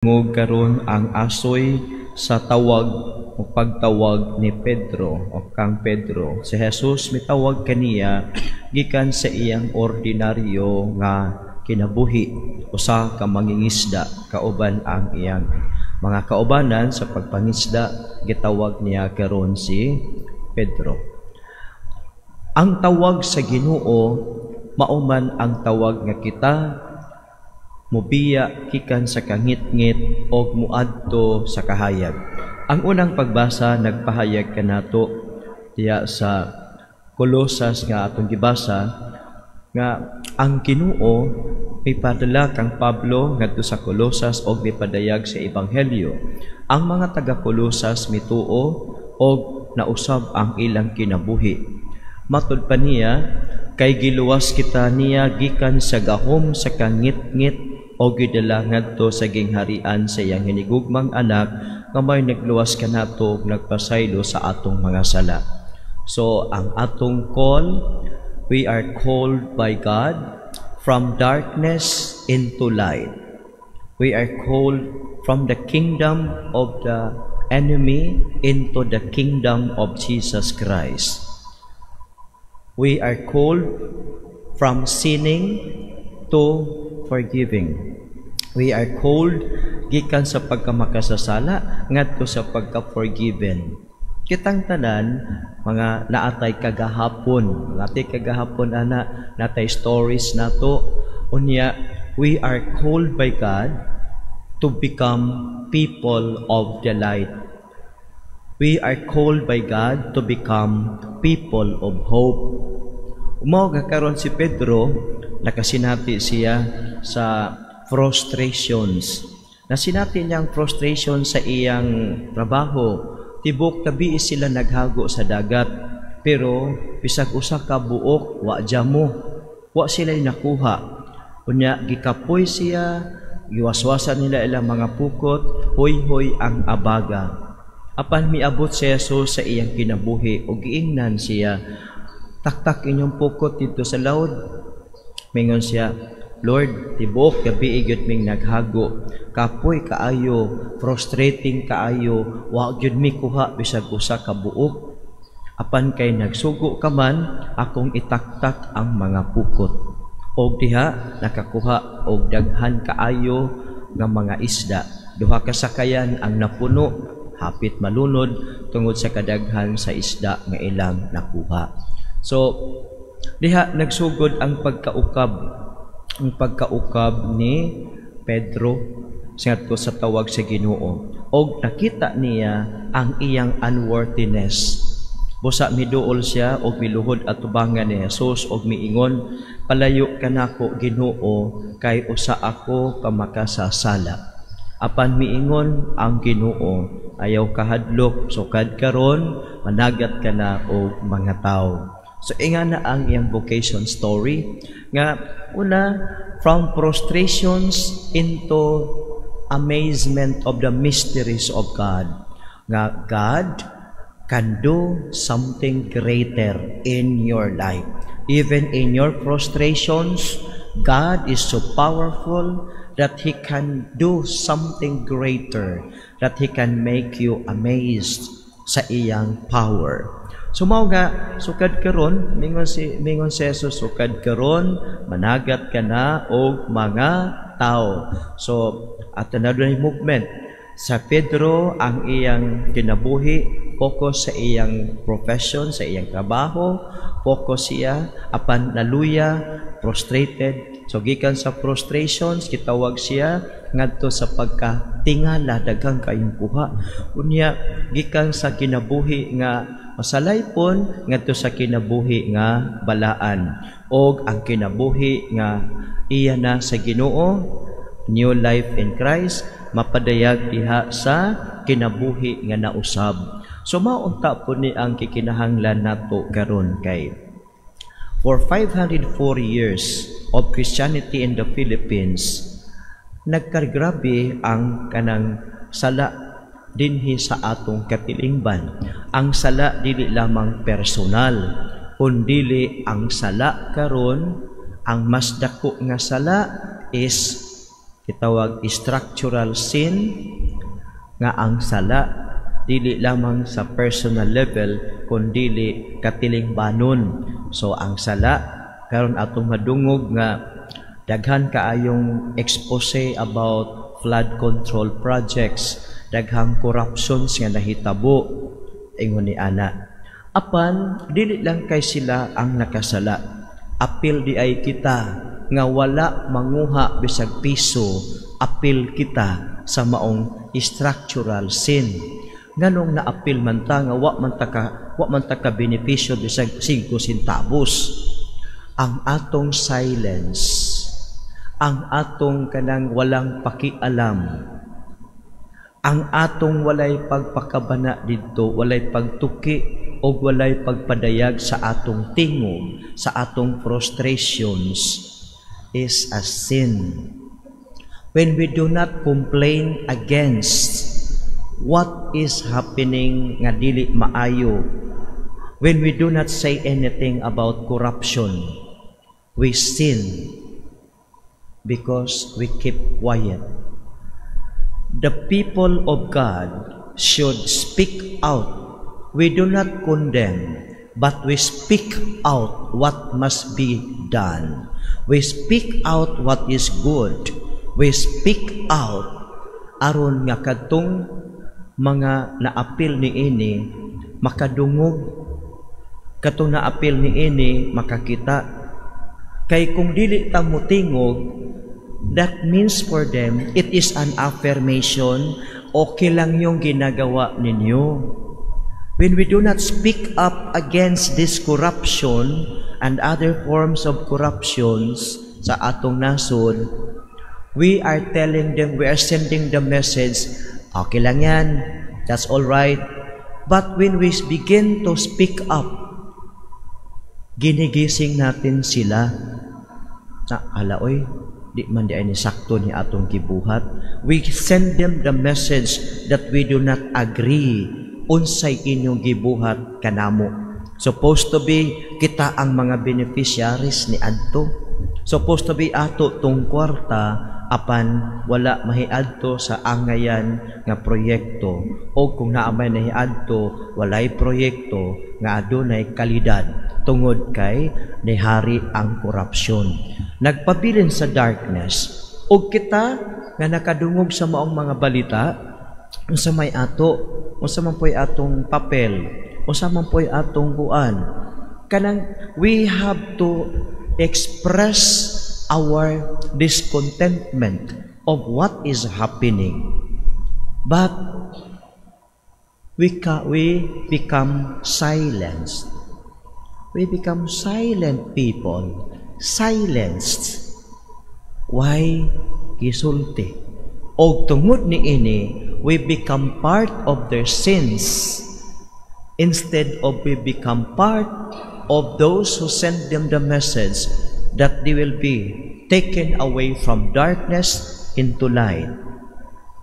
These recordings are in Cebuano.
Ngog karon ang asoy sa tawag o pagtawag ni Pedro o kang Pedro. Si Jesus mitawag kaniya gikan sa iyang ordinaryo nga kinabuhi, usa ka mangingisda kauban ang iyang mga kaubanan sa pagpangisda. Gitawag niya karon si Pedro. Ang tawag sa Ginoo mao man ang tawag nga kita mubiya gikan sa kangitngit og muadto sa kahayag. Ang unang pagbasa nagpahayag kanato diya sa Kolosas nga atong gibasa nga ang Ginoo mipadala kang Pablo ngadto sa Kolosas og mipadayag sa ebanghelyo. Ang mga taga Kolosas mituo og nausab ang ilang kinabuhi. Matud pa niya, kay giluwas kita niya gikan sa gahom sa kangitngit o gidala ngadto sa gingharian sa iyang hinigugmang Anak, nga may nagluwas kanato ug nagpasaylo sa atong mga sala. So ang atong call, we are called by God from darkness into light. We are called from the kingdom of the enemy into the kingdom of Jesus Christ. We are called from sinning to forgiving. We are called gikan sa pagkamakasasala ngadto sa pagka-forgiven. Kitang tanan mga naatay kagahapon, natay kagahapon ana, natay stories nato. Unya we are called by God to become people of the light. We are called by God to become people of hope. Mao nga karon si Pedro nakasinati siya sa frustrations. Nasinati niya ang frustration sa iyang trabaho. Tibok gabi sila naghago sa dagat. Pero bisag usa ka buok wa jamo. Wa sila nakuha. Unya gikapoy siya, giwaswasan nila ilang mga pukot, hoy-hoy ang abaga. Apan miabot si Jesus sa iyang kinabuhi ug giingnan siya, "Taktak inyong pukot dito sa laod." Mingon siya, "Lord, tibuok gabi gyud ming naghago. Kapoy kaayo, frustrating kaayo, wa gyud mi kuha bisag usa ka buok. Apan kay nagsugo ka man, akong itaktak ang mga pukot." Og diha nakakuha og daghan kaayo nga mga isda. Duha ka sakayan ang napuno, hapit malunod tungod sa kadaghan sa isda nga ilang nakuha. So diha nagsugod ang pagkaukab ni Pedro ngadto sa tawag sa Ginoo og nakita niya ang iyang unworthiness. Busa miduol siya og miluhod atubangan ni Jesus og miingon, "Palayo kanako, Ginoo, kay usa ako ka makasasala." Apan miingon ang Ginoo, "Ayaw kahadlok, sukad karon managat ka na og mga tawo." So ingana ang iyang vocation story nga una, from frustrations into amazement of the mysteries of God, nga God can do something greater in your life. Even in your frustrations, God is so powerful that He can do something greater, that He can make you amazed sa iyang power. So mao nga sukad karon, mingon si Jesus, "Sukad karon managat ka na og mga tao." So ato na dunay movement sa Pedro. Ang iyang kinabuhi focus sa iyang profession, sa iyang trabaho, focus siya, apan naluya, frustrated. So gikan sa frustrations, gitawag siya ngadto sa pagkatingala, daghang kayong kuha. Unya gikan sa kinabuhi nga masalaypon ngadto sa kinabuhi nga balaan. Og ang kinabuhi nga iya na sa Ginoo, new life in Christ, mapadayag diha sa kinabuhi nga nausab. So mao unta po ni ang kikinahanglan nato karon, kay for 504 years of Christianity in the Philippines, nagkagrabe ang kanang sala dinhi sa atong katilingban. Ang sala dili lamang personal, kundili ang sala karon, ang mas dako nga sala is Gitawag structural sin nga ang sala dili lamang sa personal level kundili katilingbanon. So ang sala karon atong madungog nga daghan kaayong expose about flood control projects, daghang corruptions nga nahitabo, ingon ni ana. Apan dili lang kay sila ang nakasala. Apil diay kita nga wala manguha bisag piso, apil kita sa maong structural sin. Nganong naapil man ta nga wa man ta ka benepisyo bisag 5 centavos? Ang atong silence, ang atong kanang walang pakialam, ang atong walay pagpakabana didto, walay pagtuki o walay pagpadayag sa atong tingog, sa atong frustrations is a sin. When we do not complain against what is happening nga dili maayo, when we do not say anything about corruption, we sin because we keep quiet. The people of God should speak out. We do not condemn, but we speak out what must be done. We speak out what is good. We speak out aron nga kadtong mga naapil niini makadungog, katong naapil niini makakita. Kay kung dili ta motingog, that means for them it is an affirmation, okay lang yung ginagawa ninyo. When we do not speak up against this corruption and other forms of corruptions sa atong nasod, we are telling them, we are sending the message, "Okay lang yan, that's all right." But when we begin to speak up, ginigising natin sila na, "Ala oy, di man diay ni sakto ni atong gibuhat." We send them the message that we do not agree unsay inyong gibuhat kanamo. Supposed to be kita ang mga beneficiaries ni adto. Supposed to be ato tong kwarta, apan wala mahiadto sa angayan nga proyekto, o kung naa may nahiadto, walay proyekto nga adunay kalidad tungod kay nihari ang korupsyon. Nagpabilin sa darkness. Og kita nga nakadungog sa maong mga balita, unsa may ato, unsa man po'y atong papel, unsa man po'y atong kuan? Kanang we have to express our discontentment of what is happening. But we become silenced. We become silent people. Silenced. Why gisulti? Og tungod niini, we become part of their sins instead of we become part of those who send them the message that they will be taken away from darkness into light.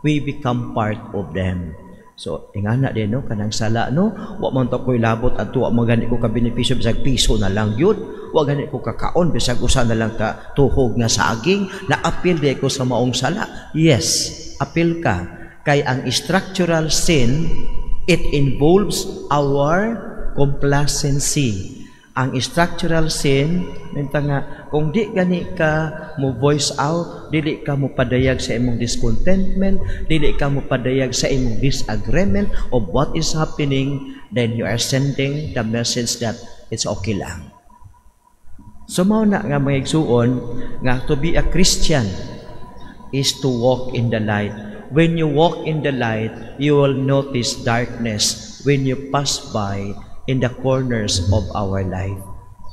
We become part of them. So, ingana din, no, kanang sala, no, wa man ta ko'y labot adto, wa man gani ko ka benepisyo bisag piso na lang yun. Wa gani ko kakaon bisag usa na lang ka tuhog nga saging, naapil diay ko sa maong sala. Yes, apil ka. Kay ang structural sin, it involves our complacency. Ang structural sin, minta nga, kung di gani ka mo voice out, dili ka mo padayag sa imong discontentment, dili ka mo padayag sa imong disagreement of what is happening, then you are sending the message that it's okay lang. So mao na nga, mga igsuon, nga to be a Christian is to walk in the light. When you walk in the light, you will notice darkness when you pass by in the corners of our life.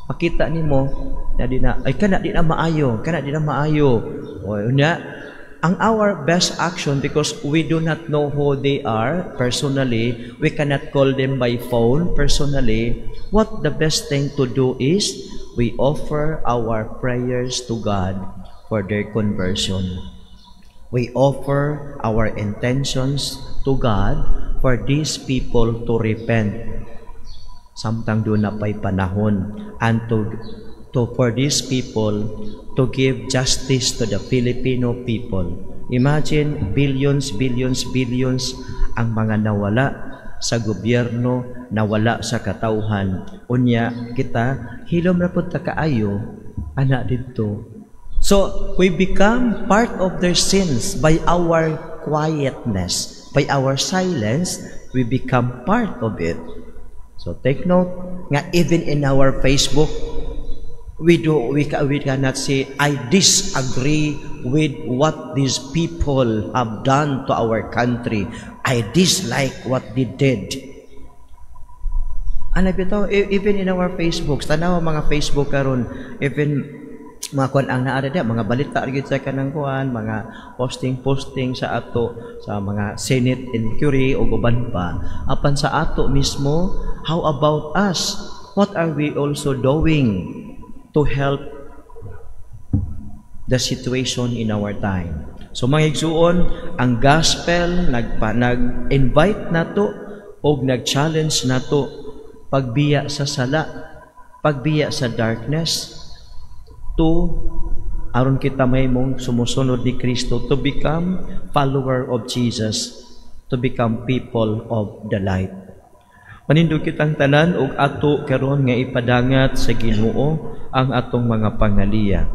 Makita nimo na di na ay kana di na maayo, kana di na maayo. O unya, ang our best action, because we do not know who they are personally, we cannot call them by phone personally. What the best thing to do is we offer our prayers to God for their conversion. We offer our intentions to God for these people to repent samtang duna pa'y panahon and to to for these people to give justice to the Filipino people. Imagine, billions, billions, billions ang mga nawala sa gobyerno, nawala sa katawhan. Unya kita hilom ra pud ta kaayo ana didto. So we become part of their sins by our quietness, by our silence, we become part of it. So take note nga even in our Facebook, we cannot say, "I disagree with what these people have done to our country. I dislike what they did." Ano bitaw, even in our Facebook, tanaw mga Facebook karon, even mga kuan ang naa diya, mga balita gyud sa kanang kuan, mga posting posting sa ato sa mga Senate inquiry o uban pa. Apan sa ato mismo, how about us? What are we also doing to help the situation in our time? So mga igsuon, ang gospel nag-invite nato og nag-challenge nato pagbiya sa sala, pagbiya sa darkness, to aron kita mahimong sumusunod ni Kristo, to become follower of Jesus, to become people of the light. Manindog kitang tanan ug ato karon nga ipadangat sa Ginoo ang atong mga pangaliya.